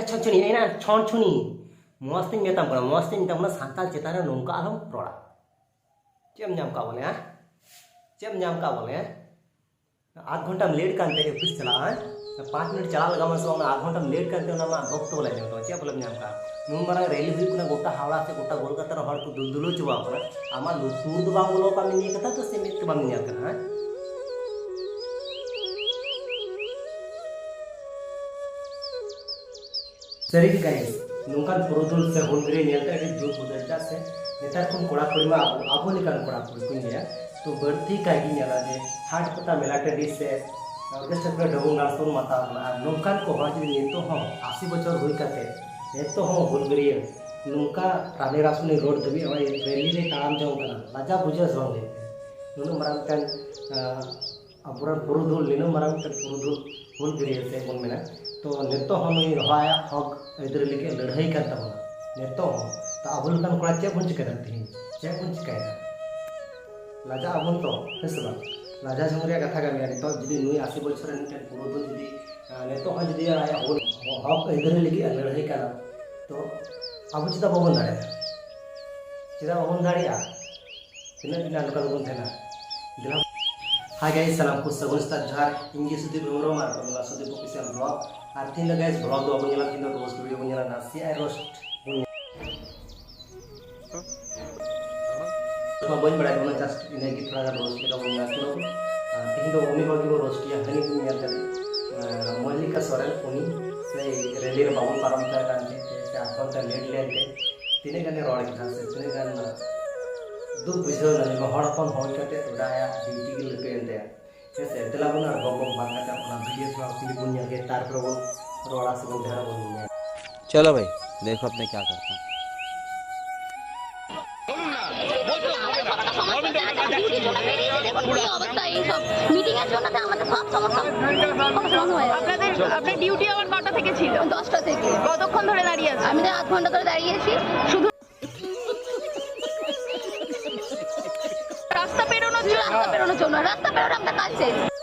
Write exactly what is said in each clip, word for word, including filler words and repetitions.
ᱪᱷᱚᱱᱪᱷᱚᱱᱤ, ᱮᱱᱟ ᱪᱷᱚᱱᱪᱷᱚᱱᱤ᱾ ᱢᱚᱸᱡᱽ ᱛᱤᱧ ᱢᱮᱛᱟᱢ ᱠᱟᱱᱟ, ᱢᱚᱸᱡᱽ ᱛᱤᱧ ᱢᱮᱛᱟᱢ ᱠᱟᱱᱟ, ᱥᱟᱱᱛᱟᱲ ᱪᱮᱛᱟᱱ ᱨᱮ ᱱᱚᱝᱠᱟ ᱟᱞᱚᱢ ᱨᱚᱲᱟ᱾ ᱪᱮᱫ ᱮᱢ ᱧᱟᱢ ᱠᱟᱜ ᱵᱚᱞᱮ, ᱦᱮᱸ? ᱪᱮᱫ ᱮᱢ ᱧᱟᱢ ᱠᱟᱜ ᱵᱚᱞᱮ, ᱦᱮᱸ? ᱟᱫᱷ ᱜᱷᱚᱱᱴᱟᱢ ᱞᱮᱴ ᱠᱟᱱᱛᱮ ᱚᱯᱷᱤᱥ ᱪᱟᱞᱟᱜᱼᱟ, ᱦᱮᱸ? ᱯᱟᱸᱪ ᱢᱤᱱᱤᱴ ᱪᱟᱞᱟᱜ ᱞᱟᱜᱟᱣ ᱢᱮ ᱥᱮ ᱵᱟᱝ, ᱚᱱᱟ ᱟᱫᱷ ᱜᱷᱚᱱᱴᱟᱢ ᱞᱮᱴ ᱠᱟᱱᱛᱮ ᱚᱱᱟ ᱢᱟ ᱵᱷᱚᱠᱛᱚ ᱵᱚᱞᱮ ᱧᱟᱢ ᱛᱟᱢᱟ᱾ ᱪᱮᱫ ᱵᱚᱞᱮᱢ ᱧᱟᱢ ᱠᱟᱜᱼᱟ? ᱱᱩᱱ ᱢᱟᱨᱟᱝ ᱨᱮᱞᱤ ᱦᱩᱭᱩᱜ ᱠᱟᱱᱟ, ᱜᱚᱴᱟ ᱦᱟᱣᱲᱟ ᱥᱮ ᱜᱚᱴᱟ ᱠᱳᱞᱠᱟᱛᱟ ᱨᱮ ᱦᱚᱲ ᱠᱚ ᱫᱩᱞ ᱫᱩᱞᱟᱹᱣ ᱪᱟᱵᱟᱣ ᱠᱟᱱᱟ᱾ ᱟᱢᱟᱜ ᱞᱩᱛᱩᱨ ᱫᱚ ᱵᱟᱝ ᱵᱚᱞᱚ ᱠᱟᱱ ᱱᱤᱭᱟᱹ ᱠᱟᱛᱷᱟ ᱫᱚ, ᱥᱮ ᱢᱮᱫ ᱛᱮ ᱵᱟᱢ ᱧᱮᱞ ᱠᱟᱱᱟ, ᱦᱮᱸ? ᱥᱟᱹᱨᱤ ᱜᱮ ᱜᱟᱭᱤᱥ, ᱱᱚᱝᱠᱟᱱ ᱯᱩᱨᱩᱫᱷᱩᱞ ᱥᱮ ᱦᱩᱞᱜᱟᱹᱨᱤᱭᱟᱹ ᱧᱮᱞ ᱛᱮ ᱟᱹᱰᱤ ᱫᱩᱠ ᱵᱩᱡᱷᱟᱹᱜᱼᱟ, ᱪᱮᱫᱟᱜ ᱥᱮ ᱱᱮᱛᱟᱨ ᱠᱷᱚᱱ ᱠᱚᱲᱟ ᱠᱩᱲᱤ ᱢᱟ ᱟᱵᱚ, ᱟᱵᱚ ᱞᱮᱠᱟᱱ ᱠᱚᱲᱟ ᱠᱩᱲᱤ ᱠᱚᱧ ᱞᱟᱹᱭᱟ, ᱛᱚ ᱵᱟᱹᱲᱛᱤ ᱠᱟᱭ ᱜᱮ ᱧᱮᱞᱟ ᱡᱮ ᱦᱟᱴ ᱯᱟᱛᱟ ᱢᱮᱞᱟ ᱴᱟᱺᱰᱤ ᱥᱮ ᱚᱨᱠᱮᱥᱴᱨᱟ ᱠᱚᱨᱮ ᱰᱟᱵᱩᱝ ᱰᱟᱱᱥ ᱵᱚᱱ ᱢᱟᱛᱟᱣ ᱠᱟᱱᱟ᱾ ᱟᱨ ᱱᱚᱝᱠᱟᱱ ᱠᱚ ᱦᱚᱲ ᱡᱩᱫᱤ ᱱᱤᱛᱚᱜ ᱦᱚᱸ ᱟᱥᱤ ᱵᱚᱪᱷᱚᱨ ᱦᱩᱭ ᱠᱟᱛᱮ ᱱᱤᱛᱚᱜ ᱦᱚᱸ ᱦᱩᱞᱜᱟᱹᱨᱤᱭᱟᱹ ᱱᱚᱝᱠᱟ ᱨᱟᱱᱤ ᱨᱟᱥᱩᱱᱤ ᱨᱳᱰ ᱫᱷᱟᱹᱵᱤᱡ ᱱᱚᱜᱼᱚᱭ ᱨᱮᱞᱤ ᱨᱮ ᱛᱟᱲᱟᱢ ᱡᱚᱝ ᱠᱟᱱᱟ, ᱞᱟᱡᱟᱣ ᱵᱩᱡᱷᱟᱹᱜᱼᱟ ᱥᱮ ᱵᱟᱝ ᱞᱟᱹᱭ ᱯᱮ? ᱱᱩᱱᱟᱹᱜ ᱢᱟᱨᱟᱝ ᱢᱤᱫᱴᱟᱝ, ᱟᱸ, ᱟᱵᱚᱨᱮᱱ ᱯᱩᱨᱩᱫᱷᱩᱞ, ᱱᱤᱱᱟᱹᱜ ᱢᱟᱨᱟᱝ ᱢᱤᱫᱴᱟᱝ ᱯᱩᱨᱩᱫᱷᱩᱞ ᱦᱩᱞᱜᱟᱹᱨᱤᱭᱟᱹ ᱥᱮ ᱵᱚᱱ ᱢᱮᱱᱟ, ᱛᱚ ᱱᱤᱛᱚᱜ ᱦᱚᱸ ᱱᱩᱭ ᱦᱚᱲᱟᱜ ᱦᱚᱠ ᱟᱹᱭᱫᱟᱹᱨᱤ ᱞᱟᱹᱜᱤᱫ ᱞᱟᱹᱲᱦᱟᱹᱭ ᱠᱟᱱ ᱛᱟᱵᱚᱱᱟ᱾ ᱱᱤᱛᱚᱜ ᱦᱚᱸ, ᱛᱚ ᱟᱵᱚ ᱞᱮᱠᱟᱱ ᱠᱚᱲᱟ ᱪᱮᱫ ᱵᱚᱱ ᱪᱤᱠᱟᱹᱭᱟ ᱛᱮᱦᱮᱧ? ᱪᱮᱫ ᱵᱚᱱ ᱪᱤᱠᱟᱹᱭᱟ? ᱞᱟᱡᱟᱜ ᱟᱵᱚᱱ ᱛᱚ, ᱦᱮᱸ ᱥᱮ ᱵᱟᱝ? ᱞᱟᱡᱟ ᱡᱚᱝ ᱨᱮᱭᱟᱜ ᱠᱟᱛᱷᱟ ᱠᱟᱱ ᱜᱮᱭᱟ᱾ ᱱᱤᱛᱚᱜ ᱡᱩᱫᱤ ᱱᱩᱭ ᱟᱥᱤ ᱵᱚᱪᱷᱚᱨ ᱨᱮᱱ ᱢᱤᱫᱴᱮᱱ ᱯᱩᱨᱩᱫᱷᱩᱞ ᱡᱩᱫᱤ, ᱟᱸ, ᱱᱤᱛᱚᱜ ᱦᱚᱸ ᱡᱩᱫᱤ ᱟᱭᱟᱜ ᱦᱚᱠ, ᱦᱚᱠ ᱟᱹᱭᱫᱟᱹᱨᱤ ᱞᱟᱹᱜᱤᱫ ᱮ ᱞᱟᱹᱲᱦᱟᱹᱭ ᱠᱟᱱᱟ, ᱛᱚ ᱟᱵᱚ ᱪᱮᱫᱟᱜ ᱵᱟᱵᱚᱱ ᱫᱟᱲᱮᱭᱟᱜᱼᱟ? ᱪᱮᱫᱟᱜ ᱵᱟᱵᱚᱱ ᱫᱟᱲᱮᱭᱟᱜᱼᱟ? ᱛᱤᱱᱟᱹᱜ ᱫᱤᱱ ᱟᱨ ᱱᱚᱝᱠᱟ ᱜᱮᱵᱚᱱ ᱛᱟᱦᱮᱱᱟ? ᱫᱮᱞᱟ᱾ Hi guys, ᱥᱟᱱᱟᱢ ᱠᱚ ᱥᱟᱹᱜᱩᱱ ᱥᱮᱛᱟᱜ ᱡᱚᱦᱟᱨ᱾ ᱤᱧ ᱜᱮ ᱥᱩᱫᱤᱯ ᱦᱮᱢᱵᱨᱚᱢ ᱟᱨ ᱟᱯᱮ ᱧᱮᱞᱟ ᱥᱩᱫᱤᱯ Official Vlog᱾ ᱟᱨ ᱛᱤᱦᱤᱧ ᱫᱚ guys vlog ᱫᱚ ᱵᱟᱵᱚᱱ ᱧᱮᱞᱟ, ᱛᱤᱦᱤᱧ ᱫᱚ roast video ᱵᱚᱱ ᱧᱮᱞᱟ, ᱱᱟᱥᱮᱭᱟᱜ roast ᱵᱚᱱ ᱧᱮᱞᱟ᱾ ᱛᱷᱚᱲᱟ ᱵᱟᱹᱧ ᱵᱟᱲᱟᱭ ᱛᱟᱵᱚᱱᱟ, just ᱤᱱᱟᱹ ᱜᱮ ᱛᱷᱚᱲᱟ ᱜᱟᱱ roast ᱞᱮᱠᱟ ᱵᱚᱱ ᱧᱮᱞᱟ᱾ ᱪᱚᱞᱚ, ᱟᱨ ᱛᱤᱦᱤᱧ ᱫᱚ ᱩᱱᱤ ᱦᱚᱲ ᱜᱮᱵᱚᱱ roast ᱮᱭᱟ, ᱦᱟᱹᱱᱤ ᱵᱚᱱ ᱧᱮᱞ ᱠᱟᱫᱮ, ᱟᱨ ᱢᱚᱞᱞᱤᱠᱟ ᱥᱚᱨᱮᱱ, ᱩᱱᱤ ᱥᱮ rally ᱨᱮ ᱵᱟᱵᱚᱱ ᱯᱟᱨᱚᱢ ᱦᱚᱪᱚᱭ ᱠᱟᱱ ᱛᱮ, ᱥᱮ ᱟᱨ ᱦᱚᱲ ᱛᱮ late ᱞᱮᱱ ᱛᱮ ᱛᱤᱱᱟᱹᱜ ᱜᱟᱱᱮ ᱨᱚᱲ ᱠᱮᱫᱟ ᱥᱮ ᱛᱤᱱᱟᱹᱜ ᱜᱟᱱ ᱫᱩᱠ ᱵᱩᱡᱷᱟᱹᱣ ᱮᱱᱟ, ᱡᱮ ᱦᱚᱲ ᱦᱚᱯᱚᱱ ᱦᱩᱭ ᱠᱟᱛᱮ ᱚᱱᱟ ᱟᱭᱟᱜ duty ᱜᱮ ᱞᱟᱹᱴᱩᱭᱮᱱ ᱛᱟᱭᱟ᱾ ᱦᱮᱸ ᱥᱮ, ᱫᱮᱞᱟ ᱵᱚᱱ ᱟᱨ ᱵᱚᱠ ᱵᱚᱠ ᱵᱟᱝ ᱠᱟᱛᱮ ᱚᱱᱟ video ᱛᱷᱚᱲᱟ ᱠᱷᱚᱱ ᱵᱚᱱ ᱧᱮᱞ ᱜᱮ, ᱛᱟᱨᱯᱚᱨᱮ ᱵᱚᱱ ᱨᱚᱲᱟ ᱥᱮ ᱵᱚᱱ ᱡᱟᱦᱟᱱᱟᱜ ᱵᱚᱱ ᱧᱮᱞ᱾ चलो भाई, देखो अब मैं क्या करता हूँ। অবস্থা এই সব মিটিং এর জন্য তো আমাদের সব সমস্যা সমাধান হয়ে যাবে। আপনাদের, আপনার ডিউটি আওয়ার কটা থেকে ছিল? দশটা থেকে। কতক্ষণ ধরে দাঁড়িয়ে আছেন? আমি তো আধ ঘন্টা ধরে দাঁড়িয়ে আছি। শুধু রাস্তা পেরোনোর জন্য। রাস্তা পেরোনোর জন্য, রাস্তা পেরোনো আমরা কাজ চাই।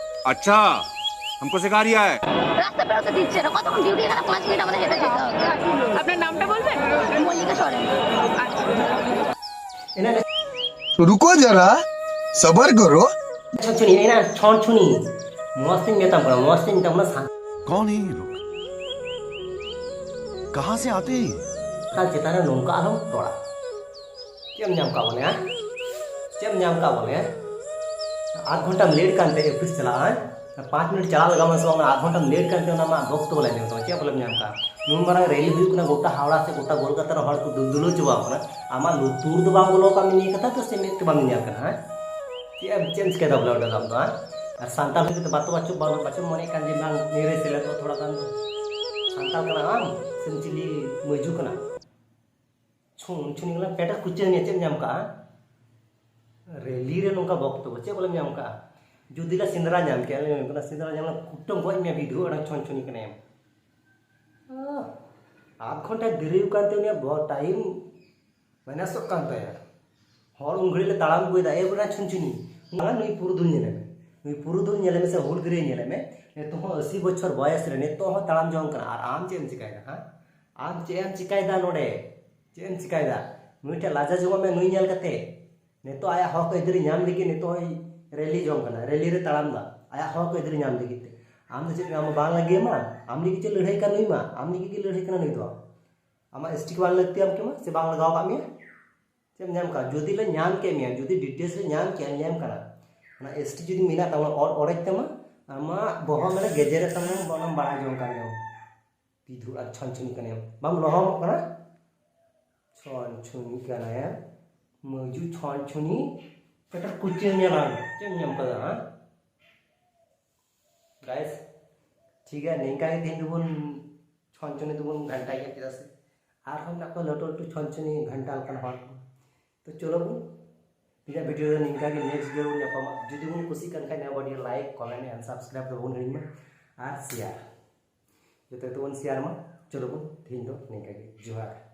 अच्छा। हमको सिखा रिया है। রাস্তা বেরোতে দিচ্ছে না। কতক্ষণ ডিউটি? এখানে পাঁচ মিনিট আমাদের হেঁটে যেতে হবে। আপনার নামটা বলবেন? মল্লিকা সরেন। আচ্ছা। रुको जरा, सबर करो। ᱪᱷᱚᱱᱪᱷᱩᱱᱤ ᱮᱱᱟ ᱪᱷᱚᱱᱪᱷᱩᱱᱤ᱾ ᱢᱚᱡᱽ ᱛᱮᱧ ᱢᱮᱛᱟᱢ ᱠᱟᱱᱟ, ᱢᱚᱡᱽ ᱛᱮᱧ ᱢᱮᱛᱟᱢ ᱠᱟᱱᱟ᱾ कौन है ये लोग? कहाँ से आते हैं ये? ᱥᱟᱱᱛᱟᱲ ᱪᱮᱛᱟᱱ ᱨᱮ ᱱᱚᱝᱠᱟ ᱟᱞᱚᱢ ᱨᱚᱲᱟ᱾ ᱪᱮᱫ ᱮᱢ ᱧᱟᱢ ᱠᱟᱜ ᱵᱚᱞᱮ, ᱦᱮᱸ? ᱪᱮᱫ ᱮᱢ ᱧᱟᱢ ᱠᱟᱜ ᱵᱚᱞᱮ, ᱦᱮᱸ? ᱟᱫᱷ ᱜᱷᱚᱱᱴᱟᱢ ᱞᱮᱴ ᱠᱟᱱᱛᱮ ᱚᱯᱷᱤᱥ ᱪᱟᱞᱟᱜᱼᱟ, ᱦᱮᱸ? ᱯᱟᱸᱪ ᱢᱤᱱᱤᱴ ᱪᱟᱞᱟᱜ ᱞᱟᱜᱟᱣ ᱢᱮ ᱥᱮ ᱵᱟᱝ, ᱚᱱᱟ ᱟᱫᱷ ᱜᱷᱚᱱᱴᱟᱢ ᱞᱮᱴ ᱠᱟᱱᱛᱮ ᱚᱱᱟ ᱢᱟ ᱵᱚᱠᱛᱚ ᱵᱚᱞᱮ ᱟᱸᱡᱚᱢ ᱛᱟᱢᱟ᱾ ᱪᱮᱫ ᱵᱚᱞᱮᱢ ᱧᱟᱢ ᱠᱟᱜᱼᱟ? ᱱᱩᱱ ᱢᱟᱨᱟᱝ ᱨᱮᱞᱤ ᱦᱩᱭᱩᱜ ᱠᱟᱱᱟ, ᱜᱚᱴᱟ ᱦᱟᱣᱲᱟ ᱥᱮ ᱜᱚᱴᱟ ᱠᱳᱞᱠᱟᱛᱟ ᱨᱮ ᱦᱚᱲ ᱠᱚ ᱫᱩᱞ ᱫᱩᱞᱟᱹᱣ ᱪᱟᱵᱟᱣ ᱠᱟᱱᱟ᱾ ᱟᱢᱟᱜ ᱞᱩᱛᱩᱨ ᱫᱚ ᱵᱟᱝ ᱵᱚᱞᱚ ᱠᱟᱜ ᱢᱮ ᱱᱤᱭᱟᱹ ᱠᱟᱛᱷᱟ ᱫᱚ, ᱥᱮ ᱢᱮᱫ ᱛᱮ ᱵᱟᱢ ᱧᱮᱧᱮᱞ ᱠᱟᱱᱟ, ᱦᱮᱸ? ᱪᱮᱫ ᱮᱢ, ᱪᱮᱫ ᱮᱢ ᱪᱤᱠᱟᱹᱭ ᱫᱟ ᱵᱚᱞᱮ ᱚᱸᱰᱮ ᱫᱚ ᱟᱢ ᱫᱚ, ᱦᱮᱸ? ᱟᱨ ᱥᱟᱱᱛᱟᱲ ᱦᱩᱭ ᱠᱟᱛᱮ ᱵᱟᱛᱚ ᱵᱟᱪᱚ, ᱵᱟᱢ, ᱵᱟᱪᱚᱢ ᱢᱚᱱᱮᱭᱮᱫ ᱠᱟᱱ ᱡᱮ ᱵᱟᱝ ᱱᱤᱭᱟᱹ ᱨᱮ ᱥᱮᱞᱮᱫᱚᱜ ᱛᱷᱚᱲᱟ ᱜᱟᱱ ᱫᱚ? ᱥᱟᱱᱛᱟᱲ ᱠᱟᱱᱟ ᱟᱢ ᱥᱮᱢ ᱪᱤᱞᱤ ᱢᱟᱹᱡᱩ ᱠᱟᱱᱟ? ᱪᱷᱩᱱ, ᱪᱷᱩᱱ ᱜᱮᱞᱟᱝ ᱯᱮᱴᱮᱨ ᱠᱩᱪᱟᱹ ᱢᱮᱭᱟ, ᱪᱮᱫ ᱮᱢ ᱧᱟᱢ ᱠᱟᱜᱼᱟ? ᱨᱮᱞᱤ ᱨᱮ ᱱᱚᱝᱠᱟ ᱵᱚᱠᱛᱚᱵᱚ, ᱪᱮᱫ ᱵᱚᱞᱮᱢ ᱧᱟᱢ ᱠᱟᱜᱼᱟ? ᱡᱩᱫᱤ ᱞᱮ ᱥᱮᱸᱫᱽᱨᱟ ᱧᱟᱢ ᱠᱮᱭᱟ, ᱞᱟᱹᱭ ᱢᱮ, ᱥᱮᱸᱫᱽᱨᱟ ᱧᱟᱢ ᱞᱮ ᱠᱩᱴᱟᱹᱢ ᱜᱚᱡ ᱢᱮᱭᱟ, ᱵᱤᱫᱷᱩ ᱟᱲᱟᱝ ᱪᱷᱚᱱ ᱪᱷᱚᱱᱤ ᱠᱟᱱᱟᱭᱮᱢ᱾ ᱟᱦ, ᱟᱫᱷ ᱜᱷᱚᱱᱴᱟ ᱫᱮᱨᱤ ᱠᱟᱱ ᱛᱮ ᱩᱱᱤᱭᱟᱜ ᱵᱚ-, ᱴᱟᱭᱤᱢ ᱢᱟᱭᱱᱟᱥᱚᱜ ᱠᱟᱱ ᱛᱟᱭᱟ᱾ ᱦᱚᱲ ᱩᱱ ᱜᱷᱟᱹᱲᱤᱡ ᱞᱮ ᱛᱟᱲᱟᱢ ᱟᱹᱜᱩᱭᱮᱫᱟ, ᱮ ᱵᱚᱞᱮ ᱪᱷᱩᱱ ᱪᱷᱩᱱᱤ᱾ ᱵᱟᱝᱟ, ᱱᱩᱭ ᱯᱩᱨᱩᱫᱷᱩᱞ ᱧᱮᱞᱮ ᱢᱮ, ᱱᱩᱭ ᱯᱩᱨᱩᱫᱷᱩᱞ ᱧᱮᱞᱮ ᱢᱮ ᱥᱮ ᱦᱩᱞᱜᱟᱹᱨᱤᱭᱟᱹ ᱧᱮᱞᱮ ᱢᱮ, ᱱᱤᱛᱚᱜ ᱦᱚᱸ ᱟᱹᱥᱤ ᱵᱚᱪᱷᱚᱨ ᱵᱚᱭᱮᱥ ᱨᱮ ᱱᱤᱛᱚᱜ ᱦᱚᱸ ᱛᱟᱲᱟᱢ ᱡᱚᱝ ᱠᱟᱱᱟ᱾ ᱟᱨ ᱟᱢ ᱪᱮᱫ ᱮᱢ ᱪᱤᱠᱟᱭᱮᱫᱟ, ᱦᱮᱸ? ᱟᱢ ᱪᱮᱫ ᱮᱢ ᱪᱤᱠᱟᱭᱮᱫᱟ ᱱᱚᱰᱮ? ᱪᱮᱫ ᱮᱢ ᱪᱤᱠᱟᱭᱮᱫᱟ? ᱱᱩᱭ ᱴᱷᱮᱱ ᱞᱟᱡᱟ ᱡᱚᱝᱚᱜ ᱢᱮ, ᱱᱩᱭ ᱧᱮᱞ ᱠᱟᱛᱮ᱾ ᱱᱤᱛᱚᱜ ᱟᱭᱟᱜ ᱦᱚᱠ ᱟᱹᱭᱫᱟᱹᱨᱤ ᱧᱟᱢ ᱞᱟᱹᱜᱤᱫ ᱱᱤᱛᱚᱜ ᱦᱚᱸᱭ ᱨᱮᱞᱤ ᱡᱚᱝ ᱠᱟᱱᱟ, ᱨᱮᱞᱤ ᱨᱮ ᱛᱟᱲᱟᱢ ᱫᱟ ᱟᱭᱟᱜ ᱦᱚᱠ ᱟᱹᱭᱫᱟᱹᱨᱤ ᱧᱟᱢ ᱞᱟᱹᱜᱤᱫ ᱛᱮ᱾ ᱟᱢ ᱫᱚ ᱪᱮᱫ ᱟᱢ ᱵᱟᱝ ᱞᱟᱹᱜᱤᱫ ᱟᱢᱟ? ᱟᱢ ᱞᱟᱹᱜᱤᱫ ᱪᱮᱫ ᱞᱟᱹᱲᱦᱟᱹᱭ ᱠᱟᱱ ᱱᱩᱭ ᱢᱟ? ᱟᱢ ᱞᱟᱹᱜᱤᱫ ᱜᱮ ᱞᱟᱹᱲᱦᱟᱹᱭ ᱠᱟᱱᱟ ᱱᱩᱭ ᱫᱚ᱾ ᱟᱢᱟᱜ ᱮᱥᱴᱤ ᱠᱚ ᱵᱟᱝ ᱞᱟᱹᱠᱛᱤ ᱟᱢ ᱠᱮᱢᱟ ᱥᱮ ᱵᱟᱝ ᱞᱟᱜᱟᱣ ᱠᱟᱜ ᱢᱮᱭᱟ? ᱪᱮᱫ ᱮᱢ ᱧᱟᱢ ᱠᱟᱜᱼᱟ? ᱡᱩᱫᱤ ᱞᱮ ᱧᱟᱢ ᱠᱮᱫ ᱢᱮᱭᱟ, ᱡᱩᱫᱤ ᱰᱤᱴᱮᱞᱥ ᱞᱮ ᱧᱟᱢ ᱠᱮᱭᱟ, ᱧᱟᱢ ᱠᱟᱱᱟ, ᱚᱱᱟ ᱮᱥᱴᱤ ᱡᱩᱫᱤ ᱢᱮᱱᱟᱜ ᱛᱟᱢᱟ, ᱚᱨ ᱚᱲᱮᱡ ᱛᱟᱢᱟ, ᱟᱢᱟᱜ ᱵᱚᱦᱚᱜ ᱢᱮᱞᱮ ᱜᱮᱡᱮᱨᱮᱫ ᱛᱟᱢᱟ, ᱚᱱᱟᱢ ᱵᱟᱲᱟᱭ ᱡᱚᱝ ᱠᱟᱱ ᱜᱮᱭᱟ᱾ ᱯᱤᱫᱷᱩ ᱟᱨ ᱪᱷᱚᱱᱪᱷᱚᱱᱤ ᱠᱟᱱᱟᱭᱟᱢ, ᱵᱟᱢ ᱞᱚᱦᱚᱢᱚᱜ ᱠᱟᱱᱟ? ᱪᱷᱚᱱᱪᱷᱚᱱᱤ ᱠᱟᱱᱟᱭᱟᱢ, ᱢᱟᱹᱡᱩ ᱪᱷᱚᱱᱪᱷᱚᱱᱤ, ᱯᱮᱴᱮᱨ ᱠᱩᱪᱟᱹ ᱧᱮᱞᱟᱢ, ᱪᱮᱫ ᱮᱢ ᱧᱟᱢ ᱠᱟᱫᱟ, ᱦᱮᱸ? ᱜᱟᱭᱥ, ᱴᱷᱤᱠ ᱜᱮᱭᱟ, ᱱᱤᱝᱠᱟ ᱜᱮ ᱛᱮᱦᱮᱧ ᱫᱚᱵᱚᱱ ᱪᱷᱚᱱᱪᱷᱚᱱᱤ ᱫᱚᱵᱚᱱ ᱜᱷᱟᱱᱴᱟᱭ ᱜᱮᱭᱟ, ᱪᱮᱫᱟᱜ ᱥᱮ ᱟᱨᱦᱚᱸ ᱢᱮᱱᱟᱜ ᱠᱚᱣᱟ ᱞᱟᱹᱴᱩ ᱞᱟᱹᱴᱩ ᱪᱷᱚᱱᱪᱷᱚᱱᱤ ᱜᱷᱟᱱᱴᱟ ᱞᱮᱠᱟᱱ ᱦᱚᱲ ᱠᱚ᱾ ᱛᱚ ᱪᱚᱞᱚ ᱵᱚᱱ, ᱤᱧᱟᱹᱜ ᱵᱷᱤᱰᱤᱭᱳ ᱫᱚ ᱱᱤᱝᱠᱟ ᱜᱮ, ᱱᱮᱠᱥᱴ ᱵᱷᱤᱰᱤᱭᱳ ᱵᱚᱱ ᱧᱟᱯᱟᱢᱟ᱾ ᱡᱩᱫᱤ ᱵᱚᱱ ᱠᱩᱥᱤᱜ ᱠᱟᱱ ᱠᱷᱟᱡ, ᱱᱚᱣᱟ video like, comment and subscribe ᱫᱚ ᱵᱟᱵᱚᱱ ᱦᱤᱲᱤᱧ ᱢᱟ, ᱟᱨ ᱥᱮᱭᱟᱨ ᱡᱚᱛᱚ ᱛᱮᱵᱚᱱ ᱥᱮᱭᱟᱨ ᱢᱟ᱾ ᱪᱚᱞᱚ ᱵᱚᱱ, ᱛᱮᱦᱮᱧ ᱫᱚ ᱱᱤᱝᱠᱟ ᱜᱮ, ᱡᱚᱦᱟᱨ᱾